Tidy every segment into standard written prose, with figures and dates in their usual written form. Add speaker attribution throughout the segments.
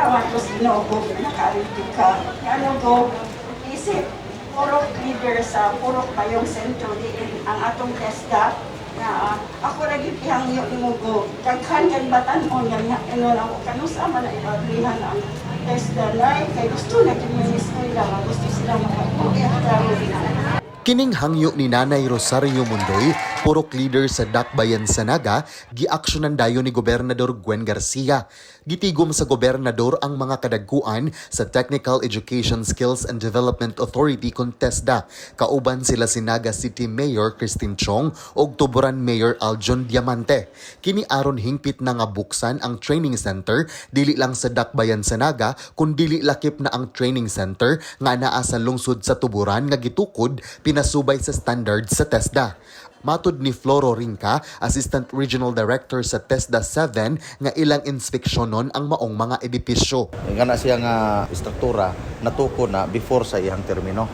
Speaker 1: Salamat ko sa Ginoo, Gob, nakaarito ka. Ano, Gob, isip, purok leader sa Purok Bayong Sentro diin ang atong TESDA na ako ra gyud gihangyo nimo, Gob. Daghan kay batan-on nga ano lang ko kanusa man na ipablihan ang TESDA nay kay gusto na gyud mi eskwela nga gusto sila maka.
Speaker 2: Kining hangyo ni Nanay Rosario Mundoy, purok leader sa Dakbayan sa Naga, giaksyonan dayon ni Gobernador Gwen Garcia. Gitigom sa gobernador ang mga kadagkuan sa Technical Education Skills and Development Authority kon TESDA. Kauban sila si Naga City Mayor Christine Chong ug Tuburan Mayor Aljon Diamante. Kini aron hingpit na nga buksan ang training center dili lang sa Dakbayan sa Naga kun dili lakip na ang training center nga naa sa lungsod sa Tuburan nga gitukod pinasubay sa standards sa TESDA. Matud ni Floro Rinca, Assistant Regional Director sa TESDA 7, nga ilang inspeksyonon ang maong mga edipisyo.
Speaker 3: Nga na siya nga istruktura natuko na before sa iyang termino.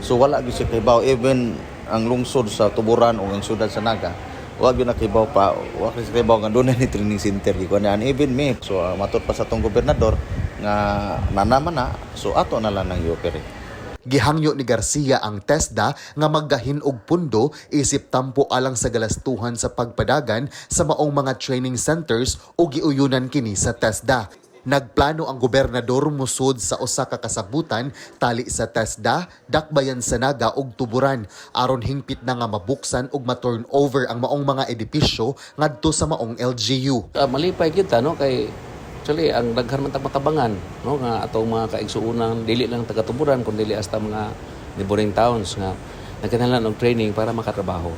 Speaker 3: So wala gyud siya kahibaw, even ang lungsod sa Tuburan o ang syudad sa Naga. Wa gyud nakahibaw pa, wa gyud siya kahibaw nga dunay ni training center gikuan and even me. So matud pa sa atong gobernador nga nanaman na, so ato na lang nang i-operate.
Speaker 2: Gihangyo ni Garcia ang TESDA nga maggahin og pundo isip tampo alang sa galastuhan sa pagpadagan sa maong mga training centers o giuyunan kini sa TESDA. Nagplano ang gobernador musud sa usa ka kasabutan tali sa TESDA, Dakbayan sa Naga ug Tuburan aron hingpit na nga mabuksan ug ma-turn over ang maong mga edipisyo ngadto sa maong LGU.
Speaker 4: Malipay kita, no, kay actually ang daghan man tag matabangan, no, nga atong mga kaigsuonan dili lang taga Tuburan kundi hasta mga neighboring towns nga nagkinahanglan og training para makatrabaho.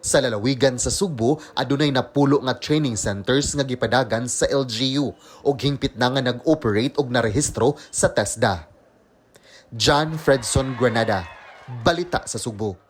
Speaker 2: Sa lalawigan sa Sugbo, adunay napulo nga training centers nga gipadagan sa LGU ug hingpit na nga nag-operate og narehistro sa TESDA. John Fredson Granada, Balita sa Sugbo.